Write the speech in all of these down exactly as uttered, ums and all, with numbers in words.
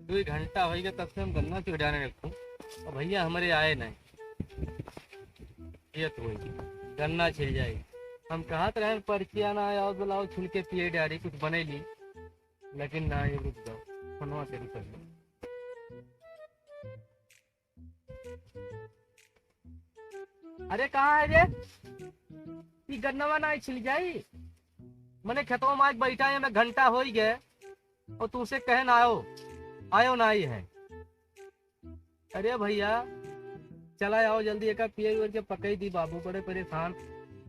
दुइ घंटा होइ गया, तब से हम गन्ना चुराने रखूँ, और भइया हमरे आए नहीं। ये तो होई, गन्ना छिल जाई। हम कहत रहेन पर्चिया ना आयो, बुलाओ, छिल के पिए डारी, कुछ बनैली, लेकिन ना, ये रुक जाओ, फोनवा से रुक जाओ। अरे, कहाँ है रे? ई गन्नवा नाहीं छिल जाई? मने खेतवा में आज बैठा है, मैं घंटा होई गए, और तू से कहे ना आयो, आयो नाहीं है। अरे भइया, चला आओ जल्दी, एका पिए उए के पकई दी बाबू, बड़े परेशान,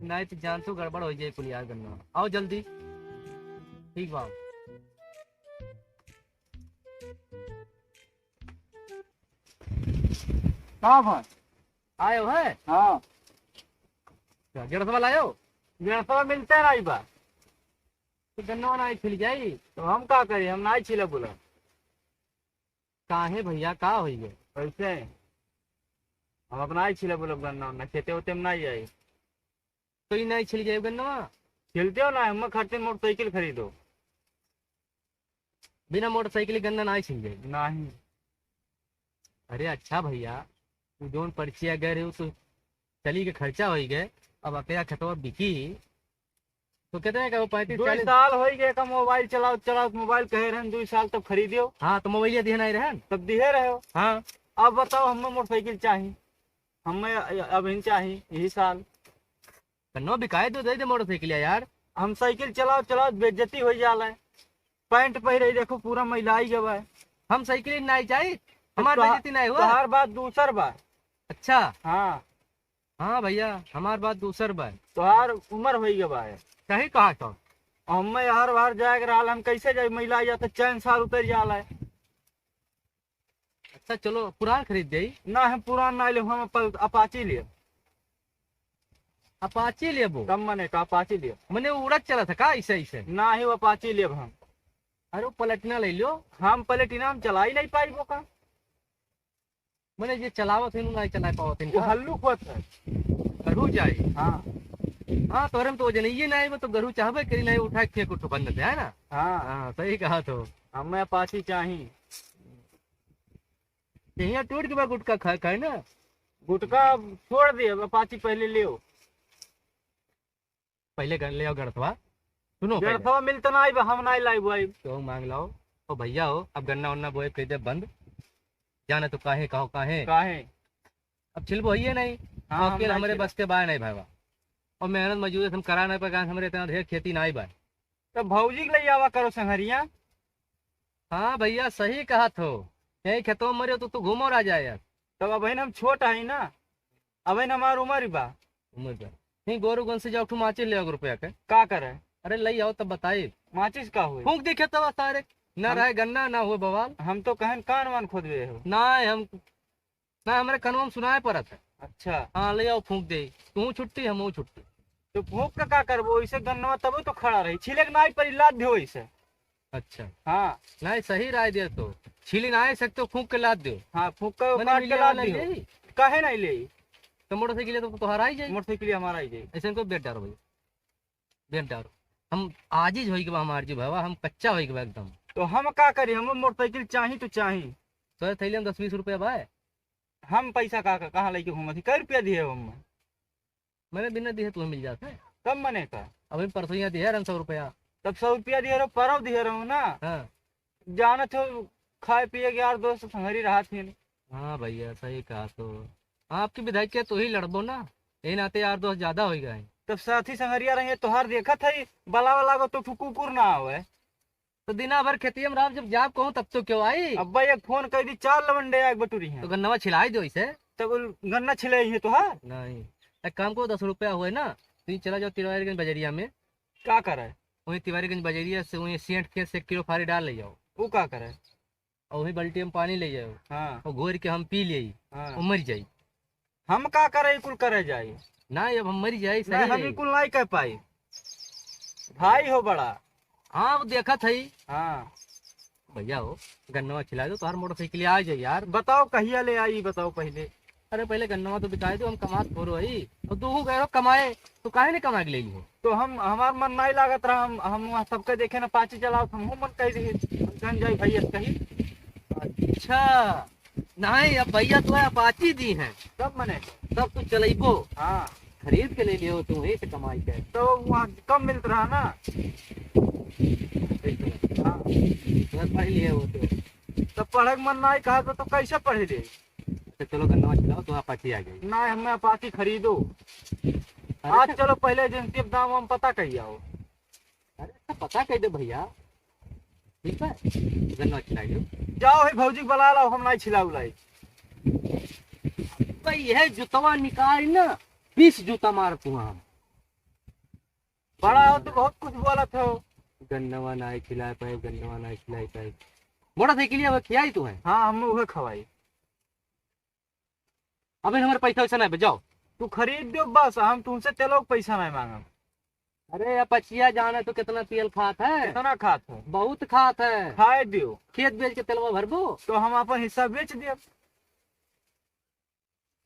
नाहीं तो जान तो गड़बड़ होइ जाई कुल यार गन्नवा। आओ जल्दी। ठीक बा। का भाई? आयो है? हाँ। क्या, गेड़सवा लायो? गेड़सवा मिलते नहीं बा। तो गन्नवा नाहीं छिल जाई। तो हम का करी, हम नाहीं छिले बोला। काहे भइया, का होई गए? कैसे? हम अपना ही छिले बोला गन्ना, ना खेते होते में नाहीं जाई। तो ई नाहीं छिल जाई गन्नवा? छिलते हो ना, हम खर्चे मोटरसाइकिल खरीदो। बिना मोटरसाइकिल गन्ना नाहीं छिल जाई? नहीं। अरे अच्छा भइया, तू जौन पर्चिया गए रहे, तो चली के खर्चा होइ गए, अब अकेला खेतवा बिकी, तो कितने का हो, पैंतीस, दुई चालीस? साल होइ गए का मोबाइल चलाओ, चलाओ, मोबाइल कहे रहन दुई साल तब खरीदियो। हाँ, तो मोबाइल दिहे नाहीं रहन? तब दिहे रहे हो। हाँ। अब बताओ, हमें मोटरसाइकिल चाही, हमें अब इन चाही यही साल। कन्नो बिकाए तो दे दे मोटरसाइकिल यार। हम साइकिल चलाओ, चलाओ, बेइज्जती होइ जाला है। पैंट पहिरे, देखो, पूरा मैलाई गवा है। हम साइकिल नाहीं चाही, हमार तोहा-, बेइज्जती नाहीं हुआ। तोहार बात दूसर बा। अच्छा। हाँ। हाँ भइया, हमार बात दूसर बा। तोहार उमर होइ गवा है। सही कहा तो। हमें हर बार जाए के रहल, हम कैसे जाई? मैलाई जात है, चैन सार उतर जाला है। अच्छा, चलो, पुरान खरीद जाई। ना, हम पुरान ना लेब, हम अप-, अपाची लेब। अपाची लेबो? कम मने का अपाची लेब। मने उड़त चलत है का ऐसे, ऐसे? ना ही, वो अपाची लेब हम। अरे, वो प्लेटिना ले लो। हम प्लेटिना हम चला ही नहीं पाइबो का। मने जे चलावत है, उ नहीं चला पावत है वो का? हल्लुक होत है। गरू जाए। हाँ। हाँ, तोहरे में तो वजन ये नहीं, वो तो गरू चाहबे करी नहीं, उठा के फेंक उठो बंद है ना? हाँ। हाँ, सही कहा तो। हमें अपाची चाही। देहिया टूट के बा गुटखा खाए, खाए ना। गुटखा छोड़ दे, अब अपाची पहले ले आओ। पहले गन ले आओ गणसवा। सुनो पहले। गणसवा मिलत ना आई बा, हम ना लाई बुआई। तो मांग लाओ। ओ भइया हो, अब गन्ना उन्ना बोए कह दे बंद। जाने तो काहे, कहो काहे। काहे? अब छिलबो है ये नहीं। हाँ, हम अकेले ना हमरे छिला। बस के बाय नहीं भाई बा। और मेहनत मजदूरी हम करा नहीं पाए, हमरे इतना ढेर खेती ना आई बा। तो भौजी के ले आवा करो संघरिया। हाँ भइया, सही कहत हो। यही खेतों में मरे तो तू घूमो रह जाए यार। तब अबहिन हम छोट हई ना, अबहिन हमार उमर ही बा। उमर बा। नहीं, गोरू गन से जाओ, ठू माचिस ले आओ रुपया के। का करे? अरे ले आओ तब बताई। माचिस का होई? फूंक दे खेतवा सारे, ना हम रहे गन्ना, ना हुए बवाल। हम तो कहन कान वान खोदबे हो। ना हम, ना हमरे कनवा में सुनाए पड़त है। अच्छा। हाँ, ले आओ फूंक दे, तू छुट्टी, हम छुट्टी। तो फूंक के का करबो? इसे गन्नवा तबो तो खड़ा रही, छिले के नाई परी, लाद दियो इसे। अच्छा। हाँ। नहीं, सही राय दे तो। छीली ना आए सकते, फूंक के लाद दो। हाँ, फूंक के मने काट के मिलिया लाद वाला दियो। ले आई? काहे नहीं ले आई? तो मोटरसाइकिल तो तोहरा आई जाई। मोटरसाइकिल हमारा आई जाई। ऐसे इनको बेड डारो भैया, बेड डारो। हम आजिज होई के बा, हम आरजू भवा, हम कच्चा होई के बा एकदम। तो हम का करी, हम मोटरसाइकिल चाही तो चाही। तो थैले में दस बीस रुपया बा। हम पैसा का, का, कहाँ लेके घूमत ही? कै रुपया दिए हो हम? मैंने बिना दिए तुम्हें मिल जाता है। कब मने का? अभी परसों यहाँ दिया रहन सौ रुपया। तब सौ रुपया दिए रहो, परव दिए रहो ना। हाँ। जानत हो, खाए पिए के यार दोस्त संगरी रहा थी। हाँ भैया, सही कहा तो। आपकी विधायक के तो ही लड़बो ना, यही नाते यार दोस्त ज्यादा हो गए हैं। तब साथी संगरिया रहे, तोहार देखत है, बलावा लागो तो ठु कुकुर ना आवे। तो दिना भर खेतिया में रहब, जब जाब कहूँ तब तो क्यों आई? अब्बा एक फोन कर दी, चार लवंडे आग बटुरी हैं। तो गन्नवा छिलाई दो इसे। तब उल-, गन्ना छिलाई है तोहार? नहीं, एक काम करो, दस रुपया हुए ना, तुम चला जाओ तिवारीगंज बजरिया में। का करे? वहीं तिवारीगंज बजरिया से वहीं सेंट खेत से एक किलो फारी डाल ले जाओ। वो का करे? और वहीं बाल्टी में पानी ले जाओ। हाँ। और घोर के हम पी ले। हाँ। वो मर जाई। हम का करे, कुल करे जाई? ना, अब हम मर जाई, सही नहीं, हम है। कुल नहीं कह पाई। भाई हो बड़ा। हाँ, वो देखत है। हाँ। भैया हो, गन्नवा खिला दो, तोहार मोटरसाइकिल आ जाए यार। बताओ कहिया ले आई, बताओ पहले। अरे पहले गन्नवा तो बिकाए दो, हम कमात थोड़ो हई। और तू गए रहो कमाए, तो काहे नहीं कमा के ले ली हो? तो हम, हमार मन नहीं लागत रहा, हम, हम वहाँ सबके देखे ना पाची चलाओ, हमहू मन कह दी, हम जान जाई भैया कही। अच्छा, नहीं, अब भैया तो अपाची दी हैं। सब मने? सब तू चलइबो। हाँ। खरीद के ले लियो तू, वहीं से कमाई के। तो वहाँ कम मिलत रहा ना। हाँ। तो पढ़ लिए हो तो। तो पढ़े के मन नहीं कहा तो, तो कैसे पढ़ ले? तो चलो गन्नवा छिलाओ, तो अपाची आ गई। नहीं, हमें अपाची खरीदो। अरे आज तो चलो पहले एजेंसी पे दाम वाम पता कही आओ। अरे तो पता कह दे भैया। ठीक है, गन्नवा छिलाई लो। जाओ है भौजी के बुला लाओ, हम नहीं छिलाऊ लाई। तो यह जुतवा निकाल ना, बीस जूता मार तू हम। बड़ा हो तो बहुत कुछ बोलत हो। गन्नवा नहीं खिला पाए, गन्नवा नहीं खिला पाए। मोटरसाइकिल अब खियाई तू है? हाँ, हम उहे खवाई। अबे हमारे पैसा वैसा नहीं बे, जाओ। तू खरीद दो बस, हम तुमसे तेलों के पैसा नहीं मांगब। अरे अपाचिया जाने तो कितना तेल खात है। कितना खात है? बहुत खात है। खाए दियो। खेत बेच के तेलवा भरबो। तो हम अपन हिस्सा बेच दियो।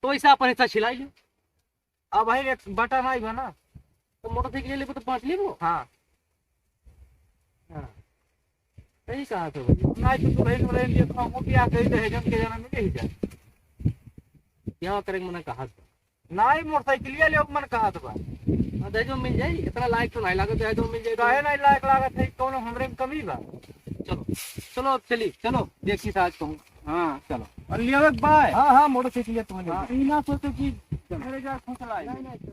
तो ऐसा अपन हिस्सा छिलाई लियो। अब भाई एक बटा नहीं बा ना। तो मोटरसाइकिल लेबो तो बांट लेबो। हाँ। हाँ। सही कहा तो भाई। नहीं तो दुल्हन उल्हन लिए तो हमको क्या कही दहेजन के जना मिले ही जाए। क्या करे के मना कहा था? नहीं, मोटरसाइकिलिया ले मन कहा था बा। हाँ, दहेजो मिल जाई, इतना लायक तो नहीं लागत, दहेजो मिल जाई तो। काहे नहीं लायक लागत है, कौनो हमरे में कमी बा? चलो, चलो, अब चली, चलो, देखी था आज कहूँ। हाँ, चलो। और लियावे के बा? हाँ, हाँ, मोटरसाइकिल तुम्हें हाँ, ई ना सोचो कि घरे जा फुसलाई। नहीं, नहीं,